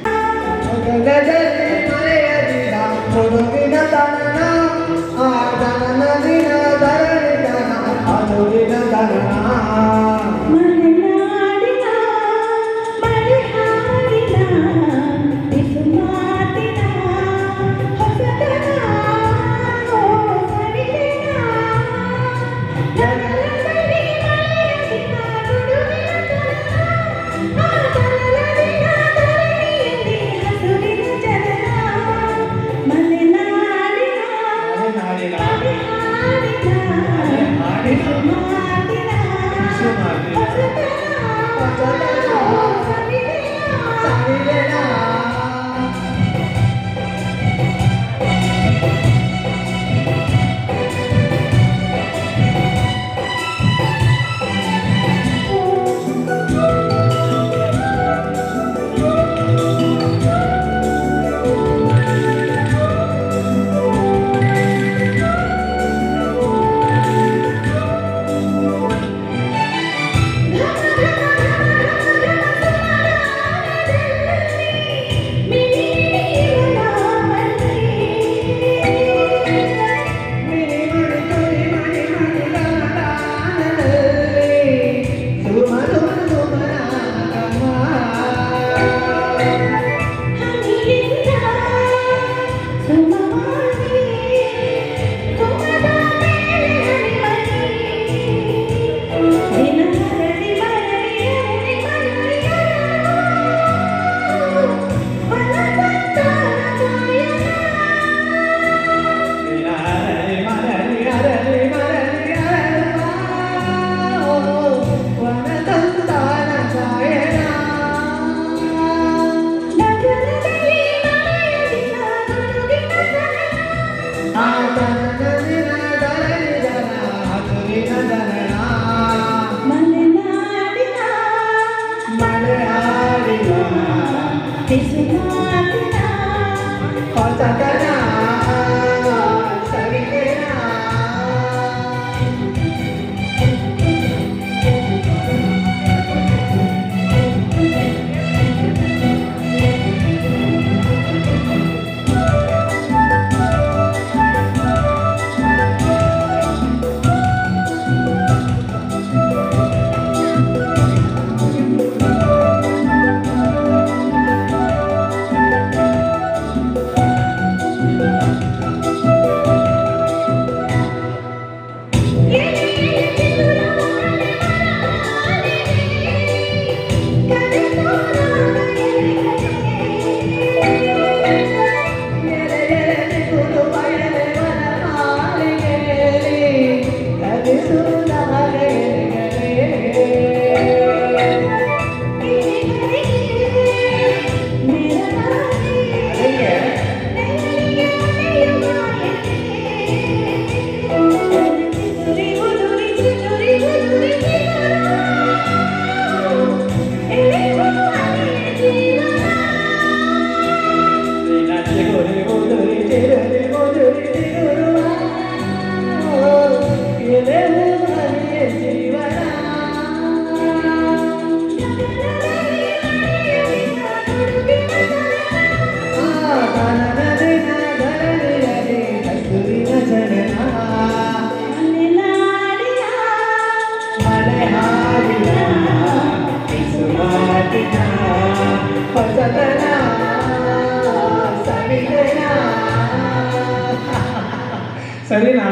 ಸರಿನಾ?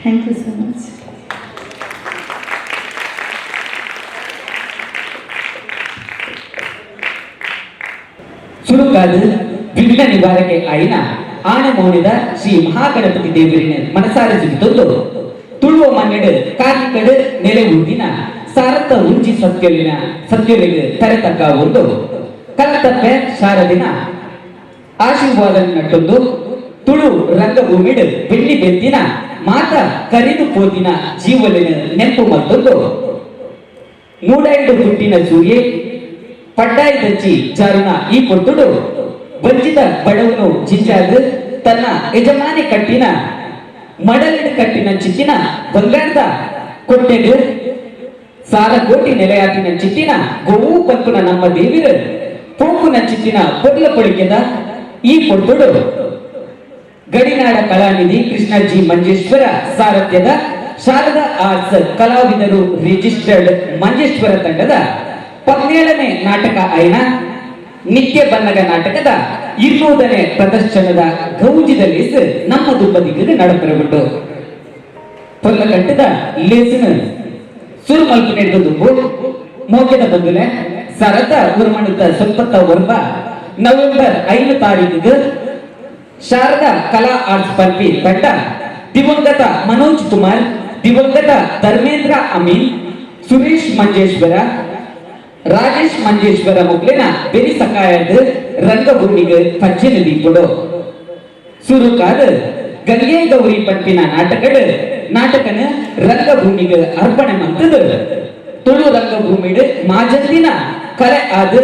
Thank you so much. ಸುರುಕಾದ ವಿಘ್ನ ನಿವಾರಕೆ ಆಯಿನ ಆಣಮೌನಿದ ಶ್ರೀ ಮಹಾಗಣಪತಿ ದೇವರಿನ ಮನಸಾರೆ ಸಿಗುತ್ತೊಂದು ತುಳುವ ಮಣ್ಣೆಡು ಕಾರ್ನಿಕಡು ನೆಲೆ ಊದಿನ ಸಾರತ್ತ ಉಂಜಿ ಸತ್ಯಲಿನ ಸತ್ಯಲಿಗೆ ತರೆತಕ್ಕ ಒಂದು ಕಲ್ಲತಪ್ಪೆ ಶಾರದಿನ ಆಶೀರ್ವಾದ ನಟ್ಟೊಂದು ತುಳು ರಂಗಭೂಮಿಡು ಬೆಳ್ಳಿ ಬೆಂದಿನ ಮಾತ ಕರಿದು ಪೋತಿನ ಜೀವಲಿನ ನೆಂಪು ಮತ್ತೊಂದು ಮೂಡೈಡು ಹುಟ್ಟಿನ ಸೂರ್ಯೆ ಪಡ್ಡಾಯಿದಂಚಿ ಜಾರುನ ಈ ಪೊರ್ತುಡು ಬಂಜಿದ ಬಡವನು ಜಿಂಜಾದ್ ತನ್ನ ಯಜಮಾನಿ ಕಟ್ಟಿನ ಮಡಲಿನ ಕಟ್ಟಿನ ಚಿತ್ತಿನ ಬಂಗಾರದ ಕೊಟ್ಟೆಗ್ ಸಾರ ಕೋಟಿ ನೆಲೆಯಾತಿನ ಚಿತ್ತಿನ ಗೋವು ಪಂಪುನ ನಮ್ಮ ದೇವಿರ ಪೋಪುನ ಚಿತ್ತಿನ ಪೊರ್ಲ ಪೊಳಿಕೆದ ಈ ಪೊರ್ತುಡು ಗಡಿನಾಡ ಕಲಾನಿಧಿ ಕೃಷ್ಣಜಿ ಮಂಜೇಶ್ವರ ಸಾರಥ್ಯದ ಶಾರದಾ ಆರ್ಟ್ಸ್ ಕಲಾವಿದರು ರಿಜಿಸ್ಟರ್ಡ್ ಮಂಜೇಶ್ವರ ತಂಡದ 17ನೇ ನಾಟಕ ಆಯ್ನ ನಿತ್ಯ ಬನ್ನಗ ನಾಟಕದ 200ನೇ ಪ್ರದರ್ಶನದ ಗೌಜಿದ ಲೇಸ್ ನಮ್ಮ ದುಬ್ಬದಿಗೆ ನಡಪರಗುಂಡು ಪೊರ್ಲಕಟ್ಟದ ಲೇಸಿನ ಸುರುಮಲ್ಪು ದುಂಬು ಮೋಕೆದ ಬಂದುಲೆ ಸರತ ಉರ್ಮಣದ ಸೊಪ್ಪತ್ತ ಒರ್ಬ ನವೆಂಬರ್ 5 ತಾರೀಕಿಗೆ ಶಾರದಾ ಕಲಾ ಆರ್ಟ್ಸ್ ಪಲ್ಪಿ ತಂಡ ದಿವಂಗತ ಮನೋಜ್ ಕುಮಾರ್, ದಿವಂಗತ ಧರ್ಮೇಂದ್ರ ಅಮೀನ್, ಸುರೇಶ್ ಮಂಜೇಶ್ವರ, ರಾಜೇಶ್ ಮಂಜೇಶ್ವರ ಮೊಗ್ಲಿನ ಬೆರಿ ಸಕಾಯದ ರಂಗಭೂಮಿಗೆ ಪಜ್ಜೆನ ದೀಪುಡು ಸುರುಕಾದ ಗಂಗೆ ಗೌರಿ ಪಂಪಿನ ನಾಟಕಡು ನಾಟಕನ ರಂಗಭೂಮಿಗೆ ಅರ್ಪಣೆ ಮಂತದು ತುಳು ರಂಗಭೂಮಿಡು ಮಾಜಂದಿನ ಕಲೆ ಆದ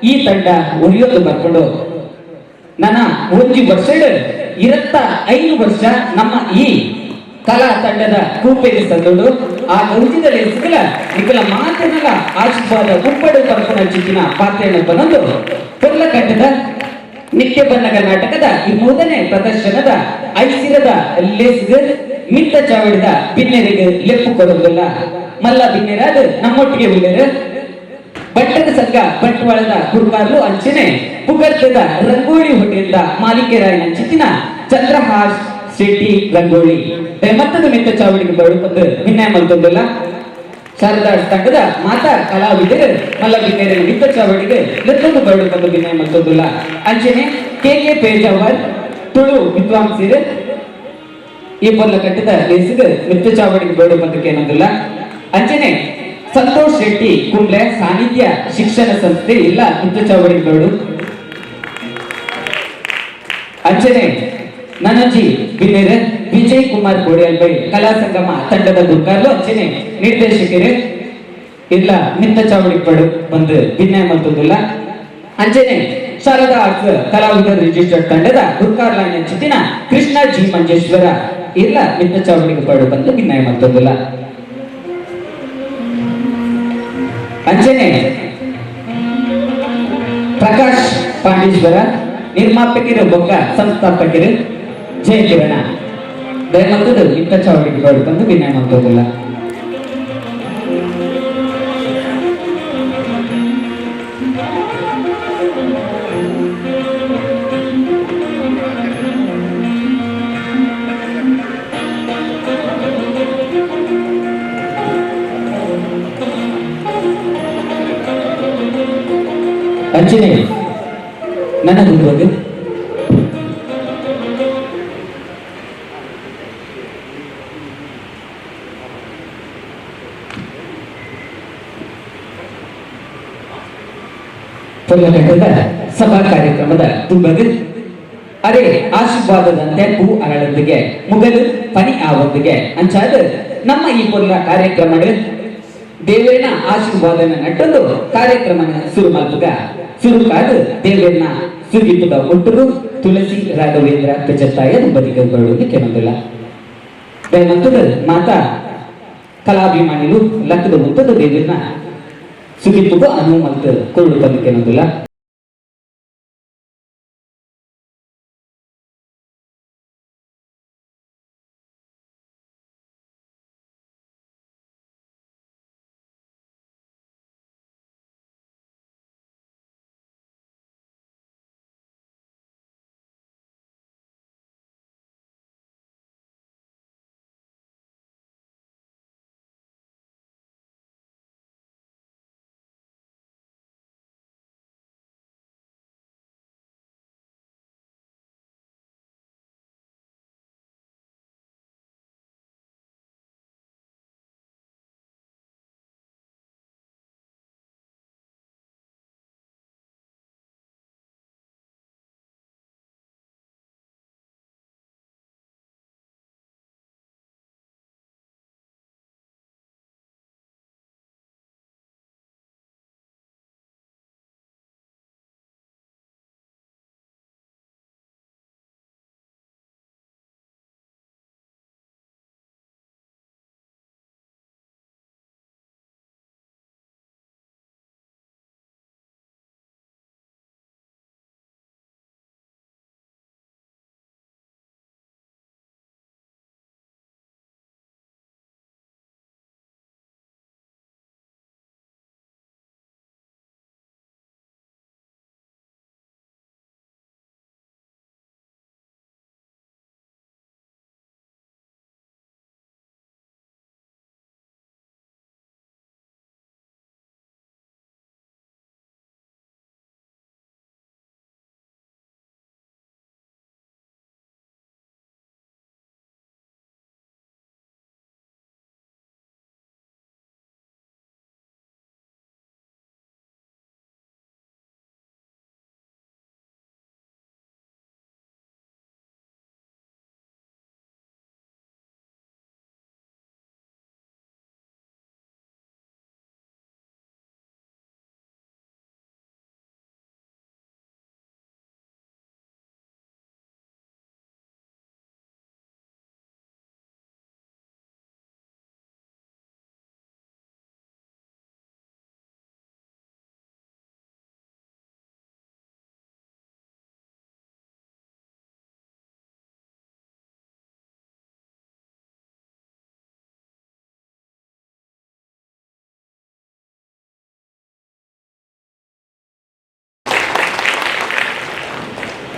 ಈ ತಂಡ ಒರಿಯೋದು ಬರ್ಕೊಂಡು ನನ್ನ ಒಂಜಿ ವರ್ಷಡ್ 25 ವರ್ಷ ನಮ್ಮ ಈ ಕಲಾ ತಂಡದ ಕೂಪೆಗೆ ಸಂದೋಡು ಆ ಗೌಜಿದ ಲೇಸುಗಳ ನಿಕಲ ಮಾತನಲ ಆಶೀರ್ವಾದ ಉಪ್ಪಡು ಪರಪನ ಚಿಕ್ಕಿನ ಪಾತ್ರೆಯನ್ನು ಬಂದು ಪೊರ್ಲಕಟ್ಟದ ನಿತ್ಯ ಬನ್ನಗ ನಾಟಕದ ಈ ಮೂರನೇ ಪ್ರದರ್ಶನದ ಐಸಿರದ ಲೇಸ್ಗ್ ಮಿತ್ತ ಚಾವಡಿದ ಬಿನ್ನೆರಿಗೆ ಲೆಪ್ಪು ಕೊರೊಂದುಲ್ಲ ಮಲ್ಲ ಬಿನ್ನೆರಾದ ನಮ್ಮೊಟ್ಟಿಗೆ ಉಳ್ಳೇರು ಬಂಟರ ಸಂಘ ಬಂಟ್ವಾಳದ ಗುರುಕಾರ್ಲು ಅಂಚನೆ ಪುಗರ್ತೆದ ರಂಗೋಳಿ ಹೋಟೆಲ್ದ ಮಾಲೀಕರಾಯನ ಚಿತ್ತಿನ ಚಂದ್ರಹಾಸ್ ಶೆಟ್ಟಿ ರಂಗೋಳಿ. ಮತ್ತೊಂದು ಮಿತ್ತ ಚಾವಡಿಗೆ ಬರುವಂದು ವಿನಯ ಮಲ್ತೊಂದುಲ್ಲ ಶಾರದಾ ತಂಡದ ಮಾತಾ ಕಲಾವಿದರು ಮಲ್ಲ ಬಿನ್ನೆರ ಮಿತ್ತ ಚಾವಡಿಗೆ ಲೆತ್ತೊಂದು ಬರುವಂದು ವಿನಯ ಮಲ್ತೊಂದುಲ್ಲ ಅಂಚನೆ ಕೆ ಕೆ ಪೇಜಾವರ್ ತುಳು ವಿದ್ವಾಂಸರು ಈ ಪೊರ್ಲ ಕಟ್ಟಿದ ಲೇಸಿಗೆ ಮಿತ್ತ ಚಾವಡಿಗೆ ಬೇಡುವಂತಕ್ಕೆ ಏನೊಂದಿಲ್ಲ ಅಂಚನೆ ಸಂತೋಷ್ ಶೆಟ್ಟಿ ಕುಂಬ್ಳೆ ಸಾನ್ನಿಧ್ಯ ಶಿಕ್ಷಣ ಸಂಸ್ಥೆ ಇಲ್ಲ ಮಿತ್ತ ಚಾವಡಿಗೆ ಬೇಡು. ಅಂಚನೆ ನನಜಿ ಬಿನ್ನೆರ್ ವಿಜಯ್ ಕುಮಾರ್ ಕೋಡಿಯಲ್ಬೈ ಕಲಾ ಸಂಗಮ ತಂಡದ ಗುರ್ಕಾರ್ಲು ಅಂಚನೆ ನಿರ್ದೇಶಕರು ಇಲ್ಲ ಮಿತ್ತ ಚಾವಡಿ ಪಡು ಬಂದು ಭಿನ್ನಯ ಮಲ್ತೊಂದುಲ್ಲ ಅಂಚನೆ ಶಾರದಾ ಆರ್ಟ್ಸ್ ಕಲಾವಿದರ ರಿಜಿಸ್ಟರ್ಡ್ ತಂಡದ ಗುರ್ಕಾರ್ಲಾಯಿನ ಚಿತ್ತಿನ ಕೃಷ್ಣ ಜಿ ಮಂಜೇಶ್ವರ ಇಲ್ಲ ಮಿತ್ತ ಚಾವಡಿಗೆ ಪಡು ಬಂದು ಭಿನ್ನಯ ಮಲ್ತೊಂದುಲ್ಲ ಅಂಚನೆ ಪ್ರಕಾಶ್ ಪಾಂಡೇಶ್ವರ ನಿರ್ಮಾಪಕರು ಬೊಕ್ಕ ಸಂಸ್ಥಾಪಕರು ಜಯ ಕಿರಣ ದಯಮಂತದ ಮಿತ್ತ ಚಾವಡಿಗೆ ಪಡು ಬಂದು ಭಿನ್ನಯ ಮಲ್ತೊಂದುಲ್ಲ ಅಂಚನೆ ನನ್ನ ದುರ್ವಾಗ ಪೊರ್ಲಕಟ್ಟದ ಸಭಾ ಕಾರ್ಯಕ್ರಮದ ದುಂಬಗ್ ಅರೆ ಆಶೀರ್ವಾದದಂತೆ ಪೂ ಅರಳೊಂದಿಗೆ ಮುಗಲು ಪನಿ ಆವೊಂದಿಗೆ ಅಂಚಾದ ನಮ್ಮ ಈ ಪೊರ್ಲ ಕಾರ್ಯಕ್ರಮ ದೇವೇನ ಆಶೀರ್ವಾದನ ನಟ್ಟೊಂದು ಕಾರ್ಯಕ್ರಮನ ಸುರು ಮಲ್ಪುಗ ಸುರುಕಾದ ದೇವೇನ ಸುಗಿಪುದ ಒಟ್ಟುರು ತುಳಸಿ ರಾಘವೇಂದ್ರ ಪೆಜತ್ತಾಯ ದುಂಬದಿಗಳು ಕೆನೊಂದಿಲ್ಲ ದಯಮಂತದ ಮಾತಾ ಕಲಾಭಿಮಾನಿಲು ಲಕ್ಕದ ಮುಂತದ ದೇವಿನ ಸುಗಿಪುಗು ಅನುವು ಮಲ್ತು ಕೊರಡು ಬಂದು ಕೆನೊಂದಿಲ್ಲ.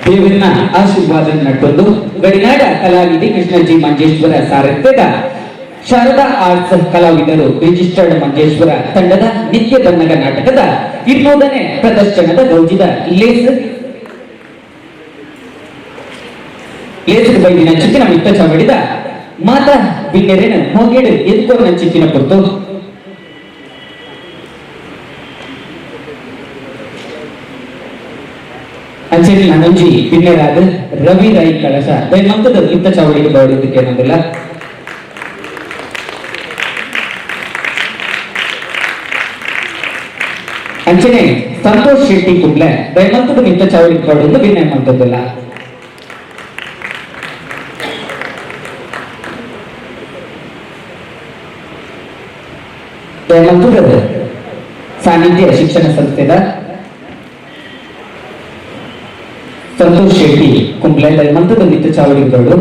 ದೇವರನ್ನ ಆಶೀರ್ವಾದ ನಟ್ಟೊಂದು ಗಡಿನಾಡ ಕಲಾನಿಧಿ ಕೃಷ್ಣಜಿ ಮಂಜೇಶ್ವರ ಸಾರಥ್ಯದ ಶಾರದಾ ಆರ್ಟ್ಸ್ ಕಲಾವಿದರು ರಿಜಿಸ್ಟರ್ಡ್ ಮಂಜೇಶ್ವರ ತಂಡದ ನಿತ್ಯ ಬನ್ನಗ ನಾಟಕದ 200ನೇ ಪ್ರದರ್ಶನದ ಗೌಜಿದ ಲೇಸ್ ಲೇಸ್ ಬೈದಿನ ಚಿಕ್ಕಿನ ಮಿತ್ತ ಚಾವಡಿದ ಮಾತಾ ಬಿನ್ನೆರೇನ ಮೋಗೇಡು ಎದ್ಕೋರ್ನ ಚಿಕ್ಕಿನ ಪೊರ್ತು ಅಂಚೆನೆ ನನೊಂಜಿ ಬಿನ್ನೆರಾದ ರವಿ ರೈ ಕಳಶ ದಯಮಂತದ ಮಿತ್ತ ಚಾವಡಿಗೆ ಬರಡಿದ್ದಕ್ಕೆ ಏನಂದಿಲ್ಲ. ಅಂಚನೆ ಸಂತೋಷ್ ಶೆಟ್ಟಿ ಕುಂಬ್ಳೆ ದಯಮಂತದ ಮಿತ್ತ ಚಾವಡಿಗೆ ಬರಡಿದ್ದು ಬಿನ್ನೆ ಮಂತದ್ದಲ್ಲ. ದಯಮಂತದ ಸಾನ್ನಿಧ್ಯ ಶಿಕ್ಷಣ ಸಂಸ್ಥೆದ ಸಂತೋಷ್ ಶೆಟ್ಟಿ ಕುಂಬ್ಳೆ ದಯಮಂತದ ಮಿತ್ತ ಚಾವಡಿಗೆ ಬರಡು.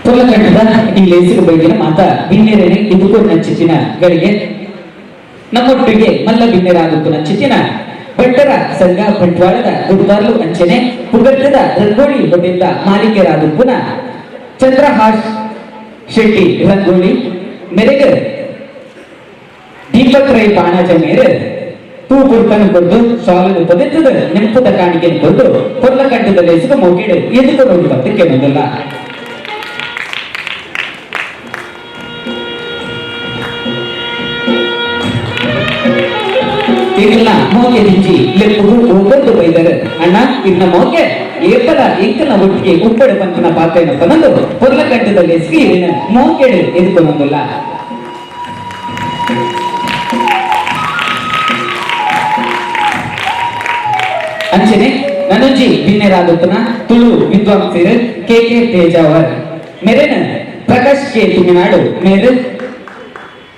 ಕೊಲ್ಲಕಟ್ಟದ ಈ ಲೇಸಿಗೆ ಬೈದಿನ ಮಾತ ಬಿನ್ನೆರೇನೆ ಇದಕ್ಕೂ ನಂಚಿತ್ತಿನ ಗಳಿಗೆ ನಮ್ಮೊಟ್ಟಿಗೆ ಮಲ್ಲ ಬಿನ್ನೆರಾದಕ್ಕೂ ನಂಚಿತ್ತಿನ ಭಟ್ಟರ ಸಂಘ ಬಂಟ್ವಾಳದ ಗುಡ್ಬಾರ್ಲು ಅಂಚನೆ ಪುಗಟ್ಟದ ರಂಗೋಳಿ ಹೋಟೆಲ್ದ ಮಾಲೀಕರಾದ ಚಂದ್ರಹಾಸ್ ಶೆಟ್ಟಿ ರಂಗೋಳಿ ಮೆರೆಗ ದೀಪಕ್ ರೈ ಬಾಣಾಜ ಮೇರೆ ತೂ ಕುರ್ತನು ಕೊದ್ದು ಶಾಲನ್ನು ಪೊದೆತ್ತದ ನೆಂಪುದ ಕಾಣಿಕೆಯನ್ನು ಕೊದ್ದು ಕೊಲ್ಲಕಟ್ಟದ ಲೇಸಿಗೆ ಮೋಗಿಡು ಎದುಕು ನೋಡಿ ಬಂದಕ್ಕೆ ಬಂದಿಲ್ಲ. ಇಲ್ಲ ಮೋಕೆ ದಿಂಜಿ ಲೆಪ್ಪುಗು ಒಬ್ಬೊಂದು ಬೈದರು ಅಣ್ಣ ಇನ್ನ ಮೋಕೆ ಏಪಲ ಎಂಕನ ಒಟ್ಟಿಗೆ ಉಪ್ಪಡು ಪಂಪನ ಪಾತ್ರೆನ ಪನಂದು ಪೊರ್ಲಕಟ್ಟದಲ್ಲಿ ಸ್ಕೀರಿನ ಮೋಕೆಡು ಎದುಕೊಂಡೊಂದುಲ್ಲ. ಅಂಚನೆ ನನೊಂಜಿ ಬಿನ್ನೆರಾದೊತ್ತನ ತುಳು ವಿದ್ವಾಂಸರು ಕೆ ಕೆ ತೇಜಾವರ್ ಮೆರೆನ ಪ್ರಕಾಶ್ ಕೆ ತುಮಿನಾಡು ಮೇರೆ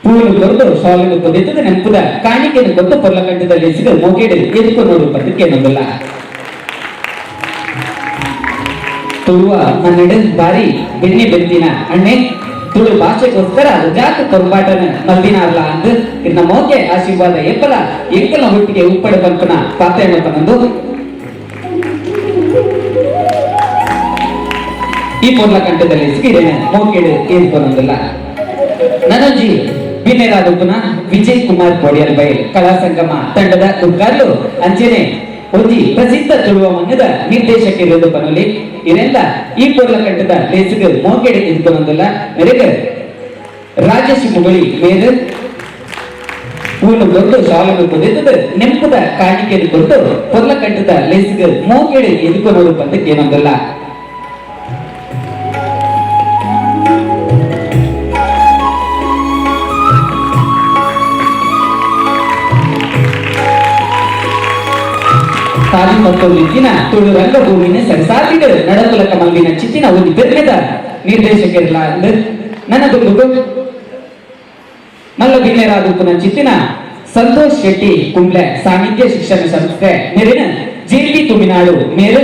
ಪೂಲು ಕೊರದು ಶಾಲನ್ನು ಪೊದೆತ್ತದ ನೆಂಪುದ ಕಾಣಿಕೆಯನ್ನು ಕೊಟ್ಟು ಪೊರ್ಲಕಟ್ಟದಲ್ಲಿ ಸಿಗ ಮೋಗೇಡು ಎದುಕು ನೋಡು ಪದಕ್ಕೆ ಏನೊಂದಿಲ್ಲ. ತುಳುವ ಮನ್ನಡು ಬಾರಿ ಬೆನ್ನಿ ಬೆಂದಿನ ಅಣ್ಣೆ ತುಳು ಭಾಷೆಗೋಸ್ಕರ ಜಾತ ಪೊರ್ಂಬಾಟನ ಮಲ್ದಿನ ಅಲ್ಲ ಅಂದು ಇನ್ನ ಮೋಕೆ ಆಶೀರ್ವಾದ ಎಪ್ಪಲ ಎಂಕಲ ಒಟ್ಟಿಗೆ ಉಪ್ಪಡ ಪಂಪನ ಪಾತ್ರೆಯನ್ನು ಪನಂದು ಈ ಪೊರ್ಲಕಂಠದಲ್ಲಿ ಸಿಗಿರೇನೆ ಮೋಕೇಡು ಏನ್ಕೊನೊಂದಿಲ್ಲ. ನನೊಂಜಿ ಬಿನ್ನೆರಾದೊಪ್ಪುನ ವಿಜಯ್ ಕುಮಾರ್ ಕೋಡಿಯಲ್ ಬೈಲ್ ಕಲಾ ಸಂಗಮ ತಂಡದ ಗುರ್ಕಾರ್ಲು ಅಂಚನೆ ಒಂಜಿ ಪ್ರಸಿದ್ಧ ತುಳುವ ಮನ್ನದ ನಿರ್ದೇಶಕರು ಪನೊಲಿ ಇರೆಲ್ಲ ಈ ಪೊರ್ಲಕಂಠದ ಲೇಸುಗು ಮೋಕೆಡೆ ಎದುಕೊನೊಂದುಲ್ಲ. ಮೆರೆಗ ರಾಜೇಶ್ ಮುಗುಳಿ ಮೇರು ಪೂನು ಕೊರ್ದು ಶಾಲನ್ನು ಪೊದೆತ್ತದ ನೆಂಪುದ ಕಾಣಿಕೆಯನ್ನು ಕೊರ್ದು ಪೊರ್ಲಕಂಠದ ಲೇಸುಗು ಮೋಕೆಡೆ ಎದುಕೊನೋಡು ಪಂದಕ್ಕೆ ಏನೊಂದಿಲ್ಲ. ತಾಲಿ ಮತ್ತೊಂದಿತ್ತಿನ ತುಳು ರಂಗಭೂಮಿನ ಸರಸಾತಿಡು ನಡಕುಲಕ ಮಲ್ಲಿನ ಚಿತ್ತಿನ ಒಂದು ಪೆರ್ಮೆದ ನಿರ್ದೇಶಕರ್ಲ ಅಂದ್ ನನ್ನ ದುಂಬುಗು ಮಲ್ಲ ಬಿನ್ನೆರಾದಪ್ಪನ ಚಿತ್ತಿನ ಸಂತೋಷ್ ಶೆಟ್ಟಿ ಕುಂಬ್ಳೆ ಸಾನ್ನಿಧ್ಯ ಶಿಕ್ಷಣ ಸಂಸ್ಥೆ ಮೇರಿನ ಜೆ ಪಿ ತುಮಿನಾಡು ಮೇರು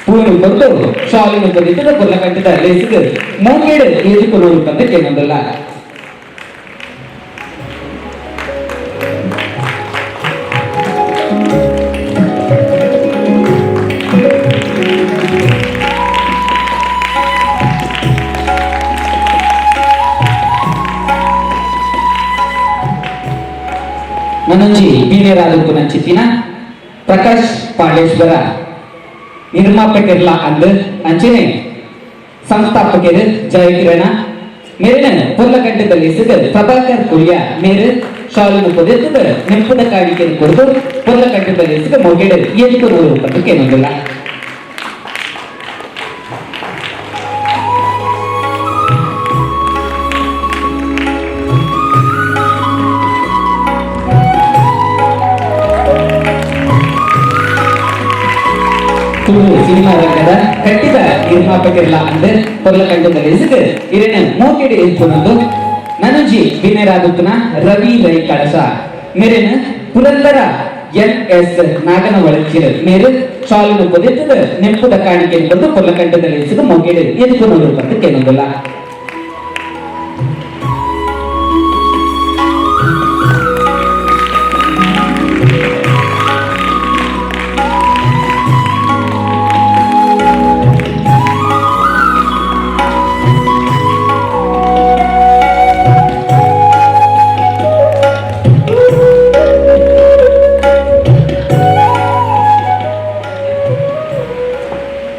ಪೂನು ಕೊರ್ದು ಶಾಲಿನ ಕೊದಿತ್ತದ ಕೊಲ್ಲಕಟ್ಟದ ಲೇಸುಗು ಮೋಕೇಡು ಎದುಕೊನೋಡು ಪಂದಕ್ಕೆ ಏನೊಂದಲ್ಲ. ನನೊಂಜಿ ಬೀನೆರಾದಪ್ಪನ ಚಿತ್ತಿನ ಪ್ರಕಾಶ್ ಪಾಂಡೇಶ್ವರ ನಿರ್ಮಾಪಕರ್ಲ ಅಂದ್ ಅಂಚನೆ ಸಂಸ್ಥಾಪಕರು ಜಯಕಿರಣ ಮೇರಿನ ಪೊರ್ಲಕಂಠದಲ್ಲಿ ಸಿಗ ಪ್ರಭಾಕರ್ ಕುರಿಯ ಮೇರು ಶಾಲನ್ನು ಪೊದೆತ್ತದ ನೆಂಪುದ ಕಾಣಿಕೆಯನ್ನು ಕೊರದು ಪೊರ್ಲಕಂಠದಲ್ಲಿ ಸಿಗ ಮೊಗೆಡು ಎದುಕು ನೋಡು ಪದಕ್ಕೆ ಏನೊಂದಿಲ್ಲ. ತುಳು ಸಿನಿಮಾ ರಂಗದ ಕಟ್ಟಿದ ನಿರ್ಮಾಪಕರ್ಲ ಅಂದ್ ಪೊರ್ಲಕಂಠದಲ್ಲಿ ಸಿಗ ಇರೇನ ಮೋಕೆಡೆ ಎದುಕೊನೊಂದು ನನೊಂಜಿ ಬಿನ್ನೆರಾದೊತ್ತುನ ರವಿ ರೈ ಕಳಸ ಮೇರೆನ ಪುರಂದರ ಎನ್ ಎಸ್ ನಾಗನ ಒಳಚಿರ ಮೇರು ಶಾಲಿನ ಪೊದೆತ್ತದ ನೆಂಪುದ ಕಾಣಿಕೆ ಬಂದು ಪೊರ್ಲಕಂಟದ ಲೇಸಿಗೆ ಮೊಗೆಡು ಎದುಕು ನೋಡು ಬಂದು ಕೇನೊಂದುಲ್ಲ.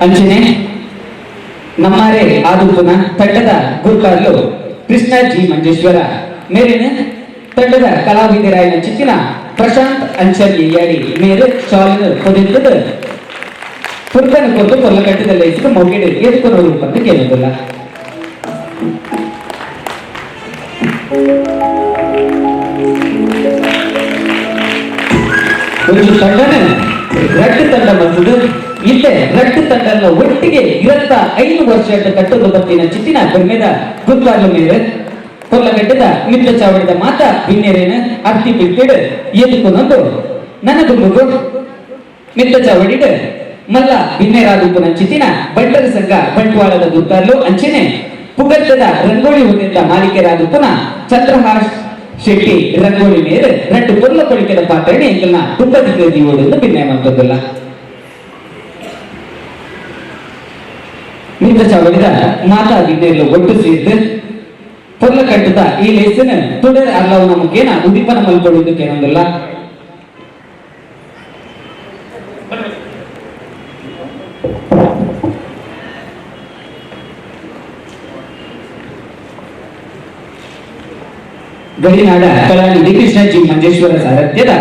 ಅಂಚನೆ ನಮ್ಮಾರೆ ಆದುಪ್ಪುನ ತಂಡದ ಗುರುಕಾರ್ಲು ಕೃಷ್ಣ ಜಿ ಮಂಜೇಶ್ವರ ಮೇರಿನ ತಂಡದ ಕಲಾವಿದರಾಯನ ಚಿತ್ತಿನ ಪ್ರಶಾಂತ್ ಅಂಚನ್ ಯಾಡಿ ಮೇರು ಶಾಲಿನ ಪೊದೆತ್ತದ ಪುರ್ತನ ಕೊಟ್ಟು ಕೊಲ್ಲಕಟ್ಟದ ಲೇಸಿಗೆ ಮೊಗೆಡು ಎದುಕೊನೋಡು ಬಂದು ಕೇಳೋದಿಲ್ಲ. ಒಂದು ತಂಡನ ರಡ್ಡು ತಂಡ ಬಂದದ್ದು ಇತ್ತೆ ರಡ್ಡು ತಂಡನ ಒಟ್ಟಿಗೆ 25 ವರ್ಷ ಕಟ್ಟೋದು ಬತ್ತಿನ ಚಿತ್ತಿನ ಬೆಮ್ಮೆದ ಗುರ್ಕಾರ್ಲು ಮೇರೆ ಕೊಲ್ಲಗಡ್ಡದ ಮಿತ್ರ ಚಾವಡಿದ ಮಾತ ಬಿನ್ನೆರೇನ ಅರ್ತಿ ಬಿಟ್ಟಿಡು ಎದುಕೊನೊಂದು ನನ್ನ ದುಂಬುಗು ಮಿತ್ರ ಚಾವಡಿಡ್ ಮಲ್ಲ ಬಿನ್ನೆರಾದುಪ್ಪುನ ಚಿತ್ತಿನ ಬಂಟರ ಸಂಘ ಬಂಟ್ವಾಳದ ಗುರ್ಕಾರ್ಲು ಅಂಚೆನೆ ಪುಗತ್ತದ ರಂಗೋಳಿ ಹೋಟೆಲ್ದ ಮಾಲೀಕರಾದುಪ್ಪುನ ಚಂದ್ರಹಾಸ್ ಶೆಟ್ಟಿ ರಂಗೋಳಿ ಮೇರೆ ರಡ್ಡು ಪೊರ್ಲ ಕೊಳಿಕೆದ ಪಾತ್ರಣೆ ಎಂಕಲ್ನ ದುಂಬದಿಕ್ಕ ದೀವೊಡು ಬಿನ್ನೆ ಮಂತೊಂದುಲ್ಲ. ಮಿತ್ರ ಚಾವಡಿದ ಮಾತಾ ಬಿನ್ನೆರ್ಲು ಒಟ್ಟು ಸೇರ್ದು ಪೊರ್ಲ ಕಟ್ಟುತ್ತ ಈ ಲೇಸನ್ ತುಡರ್ ಅರ್ಲವನ ಮುಖೇನ ಉದಿಪನ ಮಲ್ಕೊಡುವುದು ಕೇನೊಂದುಲ್ಲ. ಗಡಿನಾಡ ಕಲಾನಿಧಿ ಕೃಷ್ಣ ಜಿ ಮಂಜೇಶ್ವರ ಸಾರಥ್ಯದ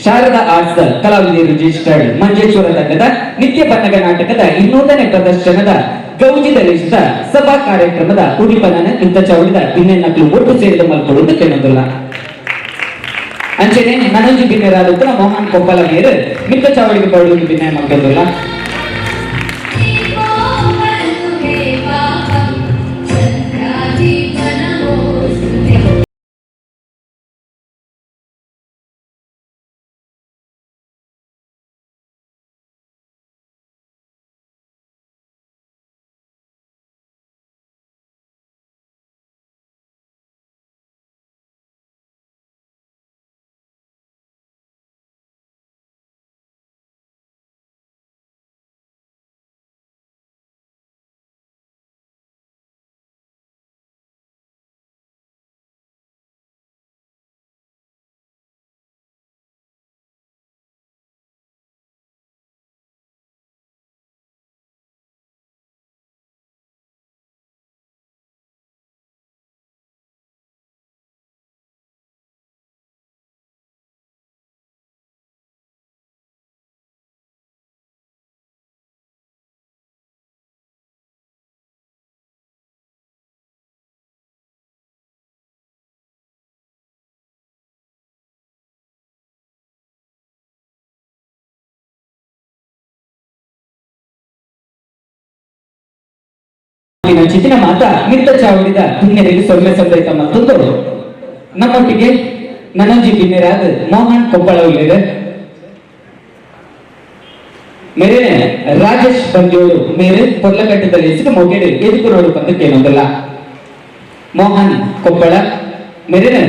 ಶಾರದಾ ಆರ್ಟ್ಸ್ ಕಲಾವಿದೆ ರಿಜಿಸ್ಟರ್ಡ್ ಮಂಜೇಶ್ವರ ತಂಡದ ನಿತ್ಯ ಬನ್ನಗ ನಾಟಕದ 200ನೇ ಪ್ರದರ್ಶನದ ಗೌಜಿದ ಲಿಖಿತ ಸಭಾ ಕಾರ್ಯಕ್ರಮದ ಉದಿಪನನ ಇಂತ ಚೌಳಿದ ಬಿನ್ನೆನ್ನಕ್ಲು ಒಟ್ಟು ಸೇರಿದ ಮಲ್ಕೊಡುವುದು ಕೇಳೋದಿಲ್ಲ. ಅಂಚನೆ ನನಂಜಿ ಬಿನ್ನೆರಾದ ಮೋಹನ್ ಕೊಪ್ಪಲ ಮೇರು ಮಿತ್ತ ಚಾವಳಿಗೆ ಬರುವುದು ಬಿನ್ನೆ ಮಲ್ಕೊದಿಲ್ಲ. ಚಿತ್ತಿನ ಮಾತ ಮಿತ್ತ ಚಾವಡಿದ ಪುಣ್ಯರಿಗೆ ಸೊಲ್ಲೆ ಸಂದೈತ ಮತ್ತೊಂದು ನಮ್ಮೊಟ್ಟಿಗೆ ನನಂಜಿ ಬಿನ್ನೆರಾದ ಮೋಹನ್ ಕೊಪ್ಪಳ ಉಳ್ಳೇರು ಮೇರೆ ರಾಜೇಶ್ ಬಂಜೋಳು ಮೇರೆ ಪೊರ್ಲಕಟ್ಟದಲ್ಲಿ ಹೆಸರು ಮೊಗೆಡು ಎದುಕು ನೋಡು ಬಂದು ಕೇಳೋದಿಲ್ಲ. ಮೋಹನ್ ಕೊಪ್ಪಳ ಮೇರೆ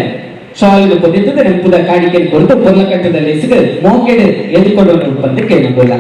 ಶಾಲು ಪೊದಿದ್ದದ ನೆಂಪುದ ಕಾಣಿಕೆ ಕೊರತು ಪೊರ್ಲಕಟ್ಟದಲ್ಲಿ ಹೆಸರು ಮೋಕೆಡು ಎದುಕೊಂಡು ಬಂದು ಕೇಳೋದಿಲ್ಲ.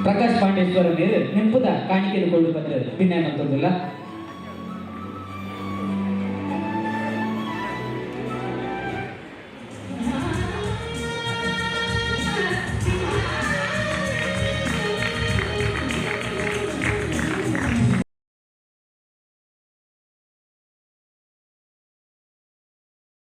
ಪ್ರಕಾಶ್ ಪಾಂಡೇಶ್ವರ ಮೇರು ನೆಂಪುದ ಕಾಣಿಕೆಲು ಕೊಡು ಬಂದು ಬಿನ್ನಯ ಮಂತೊಂದುಲ್ಲ.